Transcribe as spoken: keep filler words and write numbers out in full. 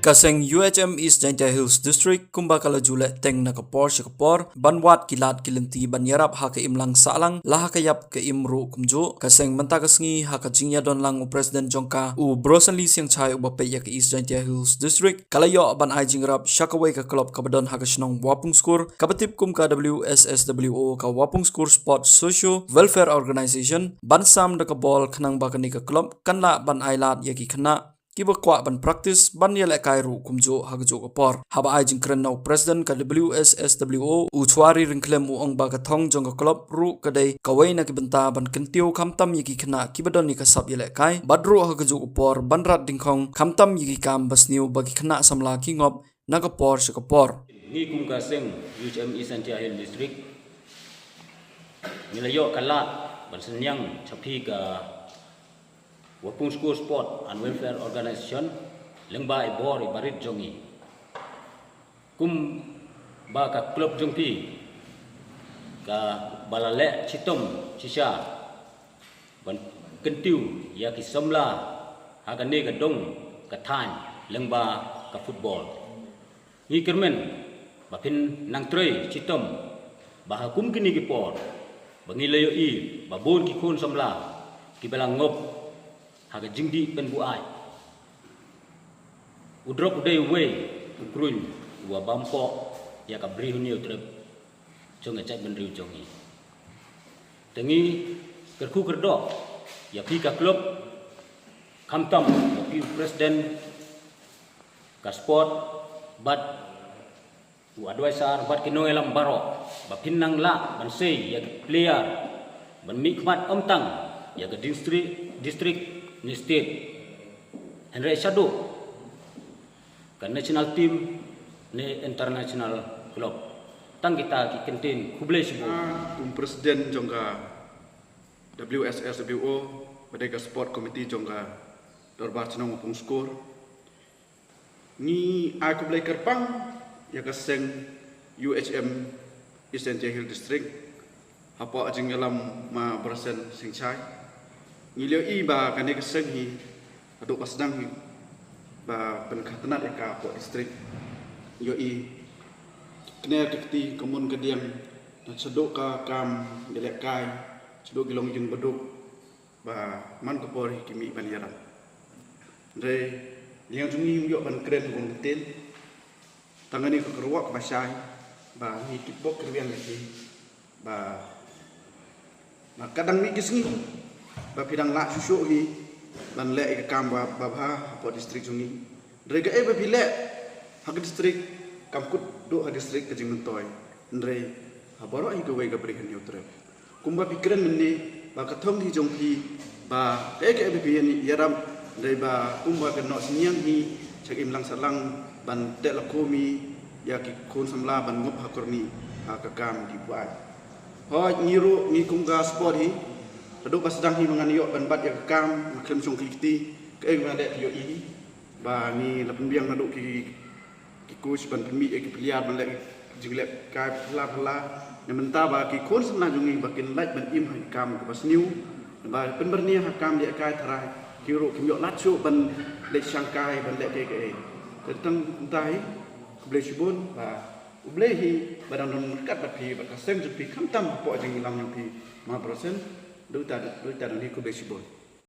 Ka seng U H M East Jaintia Hills District kumba ka la ju leh teng na ka por sha ka por ban wad ki lad ki lynti ban ïarap ha ka imlang sahlang la ha ka ïap ka im ruh kumjuh. Ka seng mynta ka sngi ha ka jingïadon lang u President jong ka u Brosenly Siangshai uba peit ïa ka East Jaintia Hills District ka la ïoh ban ai jingïarap sha kawei ka club kaba don ha ka shnong Wapungskur kaba tip kum ka W S S W O, ka Wapungskur Sport Socio Welfare Organization, ban sam da ka bol khnang ba kane ka club kan lah ban ai lad ïa ki khynnah kiba kwah ban practice ban ïalehkai ruh kumjuh ha kajuh ka por. Haba ai jingkren na u President ka W S S W O u Chwari Ryngkhlem u ong ba ka thong jong ka club ruh ka dei kawei na ki bynta ban kyntiew khamtam ïa ki khynnah kiba don ïa ka sap ïalehkai bad ruh ha kajuh ka por ban rat dyngkhong khamtam ïa ki kam ba sniew ba ki khynnah samla ki ngop na ka por sha ka por. Ngi kum ka seng U H M East Jaintia Hills District ngi la ïoh ka lad ban synñiang cha phi ka Wapungskur Sport and Welfare Organization lyngba i bor i barit jong ngi. Kumba ka club jong phi kaba la leh chitom chisha ban kyntiew ïa ki samla ha kane ka dong ka thaiñ lyngba ka football. Ngi kyrmen ba phin nang trei chitom ba ha kum kine ki por ba ngi la ïohi ba bun ki khun samla kiba la ngop ha ka jingdih pynbuaid. U drok u dei uwei u kruiñ uba bam poh ïa ka bri hynñiew trep jong ka jaitbynriew jong ngi. Te ngi kyrkhu kyrdoh ïa phi ka club khamtam ïa phi u president ka sport bad u advisor bad ki nongïalam baroh ba phin nang lah ban sei ïa ki player ban mihkhmat ym tang ïa ka district, district ne state, hynrei shaduh ka national team ne international club. Tang kita ki kyntien, khublei shibun. Ah, kum president jong ka W S S W O, ba dei ka sport committee jong ka dorbar chnong Wapungskur, ngi ai khublei kyrpang ïa ka seng U H M East Jaintia Hills District hapoh jingïalam ma Brosenly Siangshai. Ngi la ïohi ba kane ka seng hi haduh ba sdang hi ba pynkhatnat ïa ka hapoh district. Ngi ïohi kner ka kti ka mon ka diang na shaduh ka kam ïalehkai, shaduh ki longïing baduk ba man ka por hi ki mih ban ïarap. Hynrei liang jong ngi ym ïoh ban kren bun ktien. Tang kane ka kyrwoh kaba shai ba ngi tip bok kyrwiang ïa phi ba, ba ka dang mih ki sngi ba phi dang lah shuh shuh hi ban leh ïa ka kam ba, ba bha hapoh district jong ngi. Hynrei kaei ba phi leh ha ka district kam kut duh ha district ka jingmyntoi, hynrei ha baroh hi kawei ka bri hynñiew trep. Kumba phi kren mynne ba ka thong hi jong phi ba kaei kaei ba phi ïa ïarap, hynrei ba kumba ka noh synñiang hi cha ka imlang sahlang ban teh lakhum hi ïa ki khun samla ban ngop ha khyrnit ha ka kam dih buaid. Hooid, ngi ruh ngi kum ka sport hi haduh ba sdang hi ma ngan ïoh ban bat ïa ka kam, nga khlem shong khih kti. Kaei ba nga leh phi ïohi hi ba ngi la pynbiang naduh ki, ki coach ban pynmih ïa ki player ban leh jingleh kai phylla phylla. Na mynta ba ki khun samla jong ngi ba kin lait ban im ha ki kam kaba sniew, ba pynbyrni ha kam leh kai tharai, ki ruh kim ïoh lad shuh ban leh shang kai ban leh kaei kaei. Te tang mynta hi khublei shibun ba U Blei hi ba dang don ryngkat bad phi bad ka seng jong phi khamtam hapoh jingïalam jong phi ma Brosenly. Dei ta, dei ta don hi, khublei shibun.